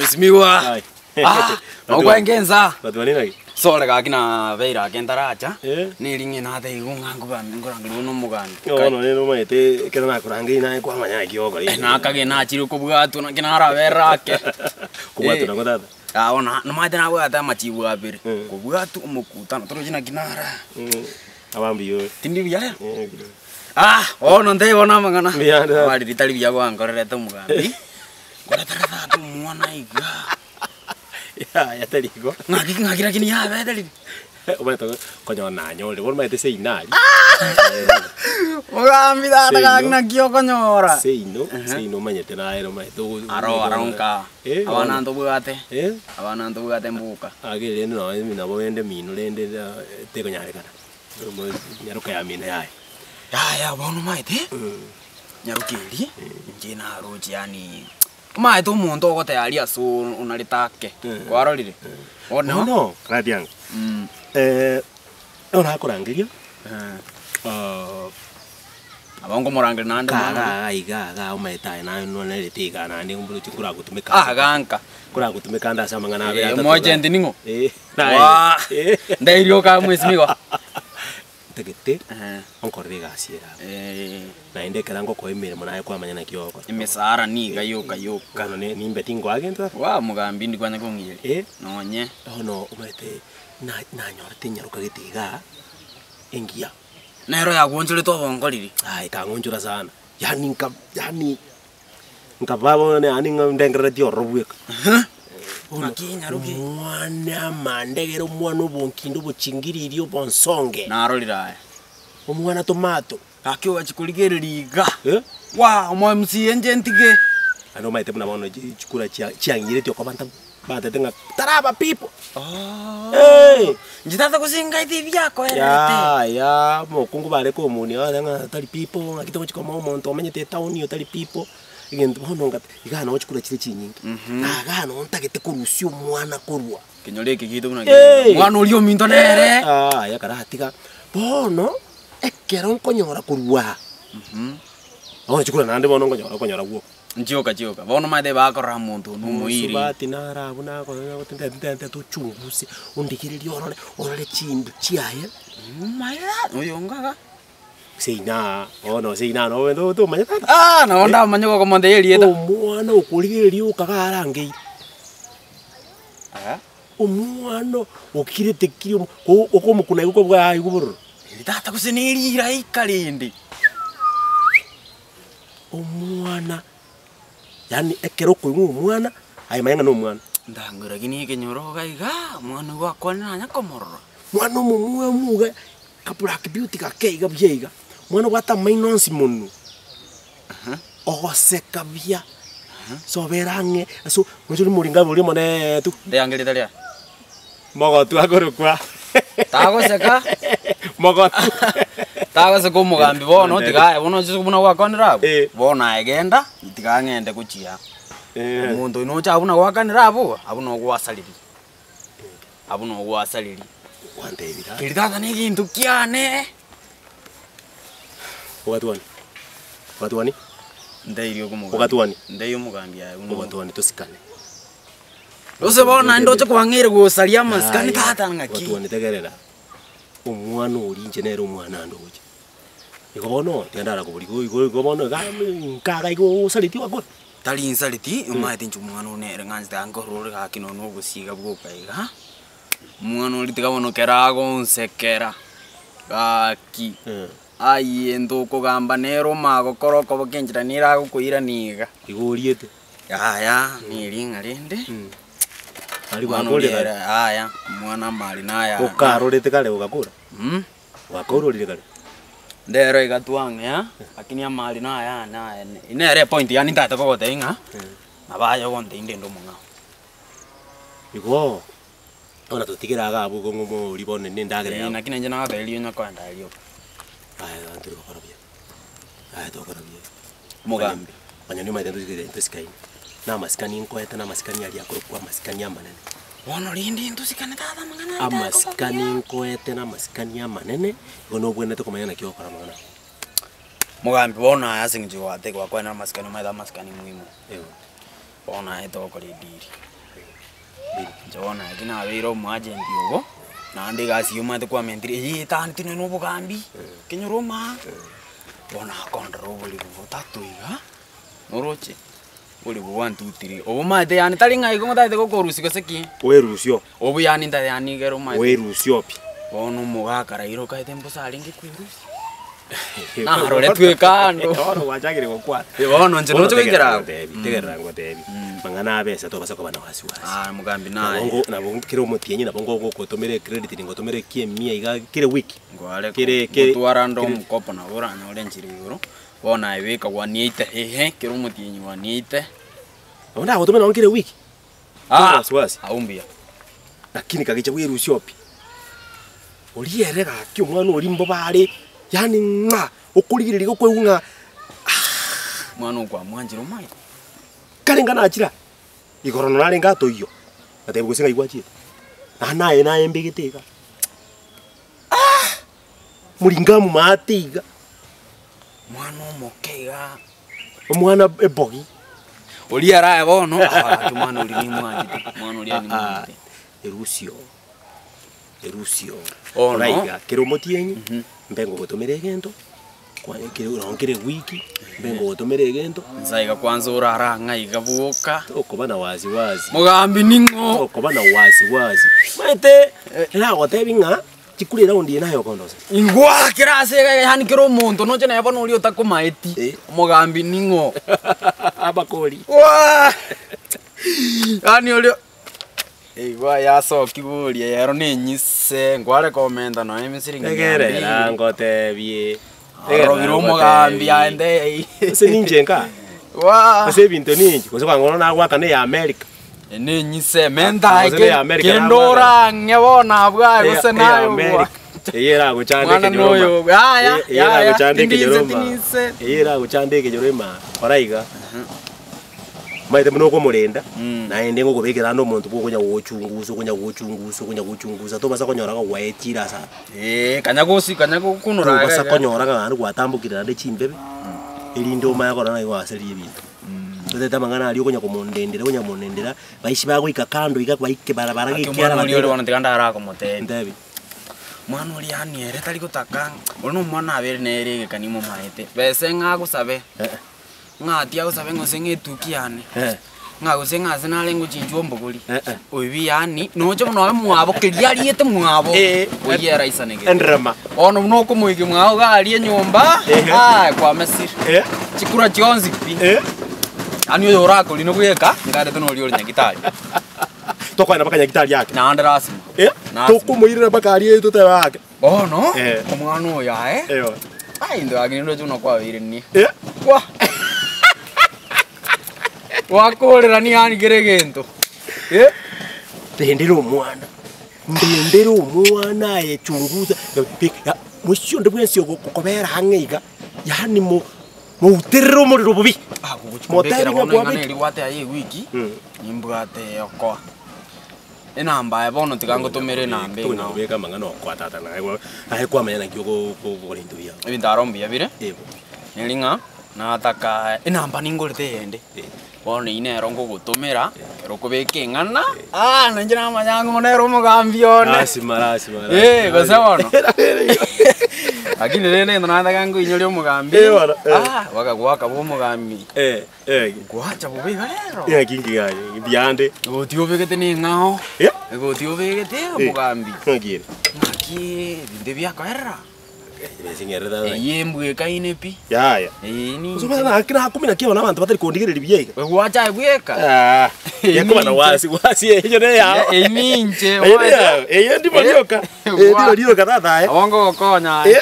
Mheshimiwa. Ai. Ah, okwenge ensa. Batwani naki? Sore gaki nabeire ake ntaracha, Eh. neri ng'ina natebigwe ng'a nkogambi nkorangerigwe na omogambi. Bono rende omanyete ekero nakorangeiri naye kwamanya naki ogokora Eh, nakage nachire kobwatwa naki naraberere ake. Kobwatwa nako tata? Ah, bono nomanyete nabwate amachibu abere, Eh. kobwatwa omokutano torochi naki nara. Aba mbuya ore. Tindi buya rero? Eh, buya. Ah, bono ntebi bono amang'ana. Mbuya ande tata. Abari ritari buya gwankorerete omogambi, nkoretera tata omwana iga. Yaya tari igo. Ng'aki ng'aki lakini yabete riria. Omanyete konyora nanyorire, bono omanyete seino aria. Mogambi tata Seino. gaki naki okonyora. Seino, seino omanyete naye omanyete ogo- Aro aro nka, Eh, abana bono. ntobwate, Eh, abana ntobwate mbuka. ake rende nonye nabo rende mino rende tekonyarekana, nyaroka ya mino yaya. Yaya bono omanyete, nyaroka eria, inche naroche yaani. Omanyete omonto ogotearia aria ase onarete ake, kwarorire? Bono. Bono, Radiang, norakorangeria, Nabo nkomorangeria naende kaga omwana iga iga iga omanyete aye naye nonerete iga naende mboroche nkoragotumeka Ah, ganka. nkoragotumeka ande ase amang'ana abere Eh, atato iga. omoagent ning'o? Eh, naye. Waa, Eh. ndairie okaa mheshimiwa. Ntagete, Ehe. onkorere egasi ere abwo. Eh. Naende ekero ngokoa emeremo naye kwamanya naki ogokora. Emesara niga yoka yoka. Bono ne nimbe tinkoa gento ase. Waa omogambi indi kwanya kong'iyeria. Eh. Nonye. Bono omanyete na- nanyorete enyaroka gete igaa, engiya. Nero yagwonchorete obongo riria. Aye ekang'onchora sana, yaani nka yaani nkaba bono yaani ng'a ndengereretie ororo bweka. Bono Naki nyaroke. omwana amandegere, omwana obonkinde obochingiriri obonsonge. Narorire aye. Omwana tomato. Gaki ogachia korigereria iga, Eh? waa omo MCA inche ntige. Naende omanyete buna bono chi chikura chia chiang'iretie okoba nta batete ng'a taraba people. Oh! Inche tata gose ngaete ebi akoererete. Yaya, omokungu bare komonia bare ng'a tari people, ng'aki togochi komoa omonto omenyete etown otari people, egento bono ngate igaa noo chikura chire chinyinge. Na igaa noo ntagete korusia omwana korwa. Kenyoro eke giaito buna kere. Omwana oria ominto nere. Yaya karatiga, bono ekero nkonyora korwa aa, bono chikura naende bono nkonyora okonyora gwoka. Nchioka chioka, bono omanyete bakorora omonto one omoiri. Omosubati naro abwo nakore ntente tochunguse, ondigererie orore, orore chindu chiaye. Omaira oyonga iga. Seino aa, bono seino aa nobe tomanyete ata. Ah, nabo ndamanye gokomonto erieta. Omwana okorigereria okaga arangeire. Omwana okirete kiri okomokuna igo kobua aigwe bororo. Eri tata gose neriraika rende. Omwana, yaani ekero okoigwa omwana, aye manya ng'a na omwana. Ndang'ira lakini ekenyoro iga iga, omwana oyo gwakwanire nanye komorora. Mwana omomwamu iga, ka black beauty gake iga buya iga, mwana obwate amaino onsi monwe, ogoseka buya, sobera ang'e ase omochie oria moringa oria omoneeetu. Ndeange rieta riaye. Mogotu akorokwa. Tagoseka. Mogotu. Tagoseka omogambi bono tiga aye bono inche buna gwakwanire abwo, Eh. bono aye genda tiga ng'ende gochia. Eh. Omonto oyio nocha abwo buna gwakanire abwo, abwo nogwasaririe, abwo nogwasaririe. Gwantebire Keri tata na egento kiane. Ogatwani, ogatwani. Ntairie okomogambi. Ogatwani. Ntairie omogambi aye buna. Ogatwani tosikane. Gose bono naende oche kwang'eire gosaria amasikani tata ng'aki? Ogatwani tegerera, omwana oria inche nere omwana ande ogocha. Igo bono, tiga ndarakoboria igo igo igo bono iga nkaga igo osareti ogakora. Tari nsareti, omanyete inche omwana one nere ng'anchete ankorore gaki nonye na obosiga bwoka iga, omwana oria tiga bono kera agonsekera, gaki, aye ntokogamba nere omagokora okoboka enchera nere agokoirania iga. Igo oriete. Yaya, nering'a rende, Aria omwana gwakorire oria kare. ere yaya, omwana amari naya. Okarorete kare ogakora? Gwakororire kare? Ndero iga twang'ea, lakini amari naya naya nere epoint yaani ntagete kogotebia ng'a, nabo aye ogontebia ndende omong'ao. Igo, bono totigere iga abwo igo ng'o oria bono na endagera Eh, yabo. naki nainche nagotebirie onye koenda aria rioka. Aye abanto togokora buya, aye togokora buya. Omogambi. Onye niomanyete ntosigete ntosikaine, na amasikani nkoete na amasikani aria akorokwa amasikani amanene. Bono rende ntosikane tata amang'ana aya Amasikani nkoete na amasikani amanene, igo nobwenerete komanya naki ogokora amang'ana aya. Mogambi bono aya ase eng'encho gwate gwakwanera amasikani omanyete amasikani muhimu. Eeh. Bono aye togokora ediri. Inche bono naki nabeire omoagent obo, naende egasi eywo omanyete kwamentire, eywo etaneti nonya na obogambi, kenyoro omaa, bono akondora oborimo botato iga, oroche, oborimo one two three, obo omanyete yaani tari ng'a igo ntagete gokorusia gose ki, Oerusie oo. obo yaani nta yaani ekero omanyete. Oerusie oo pi. Bono omogaka Raila okaete mbosa arenge kwerusia. Naroretwe kando. Bono gwachakire gokwana. Eh, bono inche Bono noche tegerera goikera abwo. ngotebi, tegerera ngotebi. Mang'ana abesa tobasa koba na wasiwasi. Ah, mogambi Nabo naye. ngo nabo kera omotienyi nabo ngogokotomera ecredit ningotomera ekiemia iga kera ewiki. Ngware Kere kere gotwara ande kere omokopo nabo oranyore enchera igoro, bono aye beka waniaite ehe, kera omotienyi waniaite. Nabo ndagotomera nonye kera ewiki. Toba na Ah, wasiwasi. abwo mbuya. Lakini kagicha bwerusia opi. Oria ere gaki omwana oria mbobe are, yaani ng'a okorigereria iga okoigwa ng'a aah. Omwana okwamwanchire omanyete. Kare ng'a nachire aa, igoro naro narenge atoiywo, ngatebia gose ng'ai gwachiete, naende naye naye mbegete iga, aah! Moringa amomaate iga. Mwana omoke iga. Omwana ebogi. Oria araye bono, gaki omwana oria nimwanchete, omwana oria nimwanchete. Erusio. Erusio. Bono. Oraiga kera omotienyi, mbe ngogotomera egento, kwa kere nonye kere ewiki, mbe ngogotomera egento. Nsa iga kwanza orare ang'e iga bwoka. Tokoba na wasiwasi. Mogambi ning'o? Tokoba na wasiwasi. Omanyete, nagotebi ng'a chikura eraundi eye naye okondosa. Igwa kera ase iga yaani kera omonto noche naye bono oria otakomaeti, omogambi ning'o? Abakori. Waa! Yaani oria. Igwa yasokiwa oria ero nenyise, nkware komenta nonya emisiringi mia Tegerera mbili. ngotebie. Arobire omogambi aende Gose ninche nka? Waa! Gose ebinto ninche? Gose kwang'ora nagoakana eya America? Nenyise menta Gose neya America kende nagoakana. orang'e bono abwo aye Eya gose eya naye obwa. America. Eye eragochande Mwana ekenyoro noyo ma. yaya Eye yaya eragochande tindinse ekenyoro ma. tindinse. Eye eragochande ekenyoro ema. Kora iga. Omanyete buna okomorenda, naende ngokobekera ande omonto bwa okonya gogochungusa okonya gogochungusa okonya gogochungusa tobasa konyora ng'a gwaetire ase aya. Eeh, kanya gosi kanya gokunora iga Tobasa iga. konyora ng'a naende gwatambokire naende chimbebe, erinde omanye korora naki gwaseririe ebinto. Totete amang'ana aria okonya komondendera okonya komondendera, baisi bagoika kando iga baike barabara Gaki gekiara omwana oria ore batebe bono tiga ndarakomotebia. ntebi. Mwana oria yaani ere tari gotaka, oria na omwana abeire nere egeka nimomaete, besa ng'a agosabe. Ng'a tiagosabe ng'a gose ng'a etuki yane, ng'a gose ng'a ase nare ngochinchwa ombogori, oibi yaani noche buna oye mwabo keria ariete mwabo, oyio eraisanegete. Enderema. Bono buna okomoikia mwao iga aria enyomba, aye kwamesire. Chikura chionsi pi. Yaani oyo orakorine bweka, nkarete noria ore nyagitari. Tokoenda mpaka nyagitari ake. Naende lasima. Lasima. Tokomoirera mpaka aria totebe ake. Bono, Eh. omwana oyo aye, Eyo. ai into gaki nindoche buna kwabeire nie. Eh. Wa! Gwakorera ni yaani kera egento. Eh. Ndendera omwana, ndendera omwana aye chunguza, mochie onde bwensi ogokobera ang'e iga, yaani mo mouterere omorero bobe. Agogochi Motebi kombekera ng'a bono ing'ana kwabekire. eria gwateba ya ewiki, Mm. nimbwate eyokoa. Enamba aye bono tiga ngotomere enamba Tonya eng'ao. kobeka amang'ana okoa tata naye gwa naye kwamanya naki ogo ogokora ebinto biago. Ebinto aro mbuya bire, Ebo. neri ng'a nataka enamba ningorete eyende, Eh. bono eyio nero ngogotomera, ekero okobeka eng'ana, ah nainche namanya ng'a oyo nere omogambi one. Lasima lasima Eh, gose bono. lasima. Lakini rende egento nataka nkoinyoria omogambi, Eh, bono, eh. ah, bakagoaka bo omogambi. Eh. Eh, Gwacha bobe iga rero. Ng'aki nki gaki, mbuya-nde. Egoti obegete neng'ao. Eh? Egoti obegete omogambi. Ng'aki ere? Ng'aki ebinto ebi biakoerera. Ebese ng'erere tata. Eyio embwekaine pi. Yaya. Eyio ninche. Gose omanyete ng'aki nakumi naki aba nabanto batari kondigereria buya iga. Gwacha aye bweka. Ah, gekoba na wasi wasi eyio neyao. Eyio ninche. Eyio neyao. Eyio ndimo rioka. Eyio ndimo rioka tata aye. Nabo ngogokonya aye.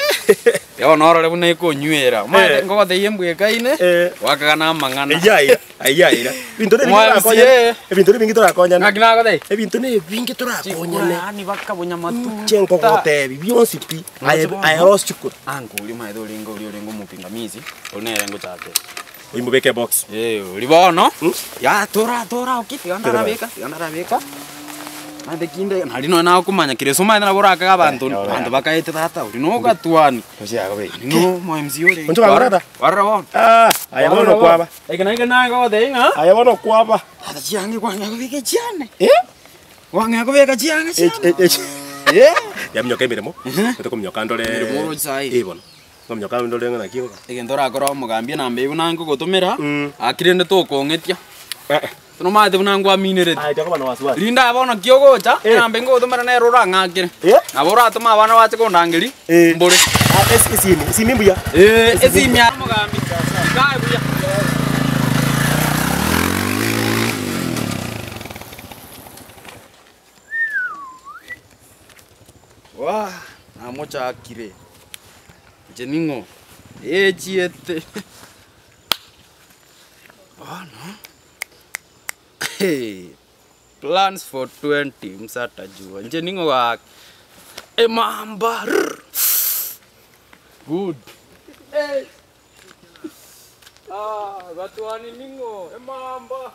Bono norore buna ekonywera. Omanyete Eh. ngogotebia embwekaine, Eh. gwakagana amang'ana. Eyio aira, ayio aira. Ebinto nebinge Omwamsie. torakonyane. Ebinto nebinge torakonyane. Ng'aki nagotebia? Ebinto nebinge torakonyane. Chikwani bakabonya matuta. Inche nkogotebi bionsi pi, aye Bono. aye rosi chikura. Anko oria omanyete orenge oria orenge omopingamizi, oria nere ngochakera. Oimobeke ebox. Eh, oria bono, ya tora tora oki, tiga ndarabeka, tiga ndarabeka. Naende kinde, nari nonya nakomanya kere ase omanyete nabo orakaga abanto, Eh, abanto bakaete tata oria nogatwani. No omo MC ore. Onchoka ngoreta? Kwarora bono. Ah, aye bono kwaba. Eke naende naye ngogotebia ng'a, Aye bono kwaba. tata chiange kwang'ea kobeka echiane. Eh? Kwang'ea kobeka chianga Echi- chiane. e- echi- Eh. Yaminyoka emeremo, gote kominyoka ndore Emeremo oroche saii. Eh bono, nkominyoka ndore ng'a naki oka. Egento orakore omogambie namba eywo buna nkogotomera, Mm. aki rende tokong'etia. Eh eh. Nomanyete buna nkwaminereti. Aye tiga koba na wasiwasi. Rinde aye bono ki ogocha, Eh. enamba ngogotomera nere orang'akere. Eh. Nabo oratome abana bache kondangeria, Eh. mbore. Ah, esi- esimi, esimi mbuya. Eh, esimi ya omogambi, ikae buya. Wah, namochakire. Inche ning'o? Echiete. Bono, plans for 20 msatajua. Inche ning'o gaki? Emamba rrr. Good. Hey. Ah, batwani ning'o? Emamba.